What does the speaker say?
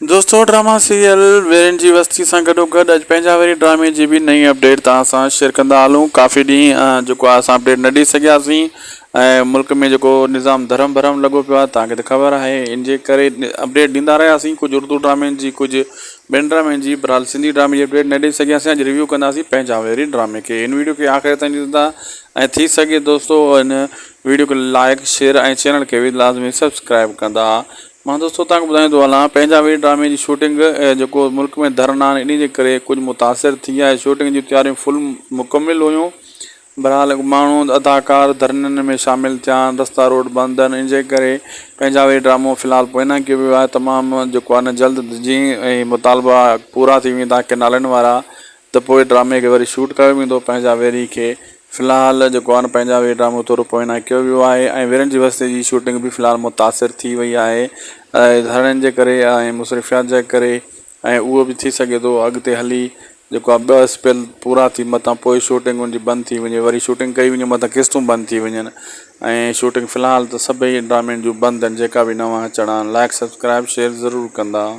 دوستو drama serial ويرين جي وستي سان گڏو گڏ اڄ پنهنجا ويري ڊرامي جي به نئين اپڊيٽ توهان سان شيئر ڪندا هلون ڪافي ڏينهن جيڪو آهي اسان اپڊيٽ نه ڏئي سگهياسين ۽ ملڪ ۾ جيڪو نظام ڌرم ڀرم لڳو پيو آهي توهان کي ته خبر آهي ان جي ڪري اپڊيٽ ڏيندا رهياسين ڪجهه اردو ڊرامن جي ڪجهه ٻين ڊرامن جي بهرحال سنڌي ڊرامي جي اپڊيٽ نه ڏئي سگهياسين اڄ ريويو ڪنداسين پنهنجا ويري ڊرامي کي ان ويڊيو کي آخر تائين ڏسندا ۽ ٿي سگهي دوستو ان ويڊيو کي لائڪ شيئر ۽ چينل کي به لازمي سبسڪرائب ڪندا. مان دوستو توهان کي ٻڌائيندو هلان پنهنجا وير ڊرامي جي شوٽنگ جيڪو ملڪ ۾ ڌرڻا آهن انهي جي ڪري ڪجهه متاثر ٿي آهي شوٽنگ جون تياريون فل مڪمل هيون بهرحال ماڻهو اداڪار ڌرڻن ۾ شامل ٿيا آهن رستا روڊ بند آهن ان جي ڪري پنهنجا وير ڊرامو في الحال پوئنا ڪيو ويو آهي تمام جيڪو آهي نه جلد جي مطالبا پورا ٿي ويندا ڪينالن وارا ته پوء ڊرامي کي وري شوٽ ڪيو ويندو پنهنجا ويري کي في الحال جيڪو آهي نه پنهنجا ويري ڊرامو ٿورو پوئنا ڪيو ويو آهي ۽ ويرن جي وستي جي شوٽنگ به في الحال متاثر ٿي وئي آهي ۽ ڌرڻن جي ڪري ۽ مصروفيات جي ڪري ۽ اهو به ٿي سگهي ٿو اڳتي هلي جيڪو آهي ٻه اسپيل پورا ٿي متان پوء شوٽنگ ان جي بند ٿي وڃي وري شوٽنگ ڪئي وڃي متان قسطون بند ٿي وڃن ۽ شوٽنگ في الحال ته سڀئي ڊرامن جون بند آهن جيڪا به نوان اچڻا آهن لائڪ سبسڪرائب شيئر ضرور ڪندا.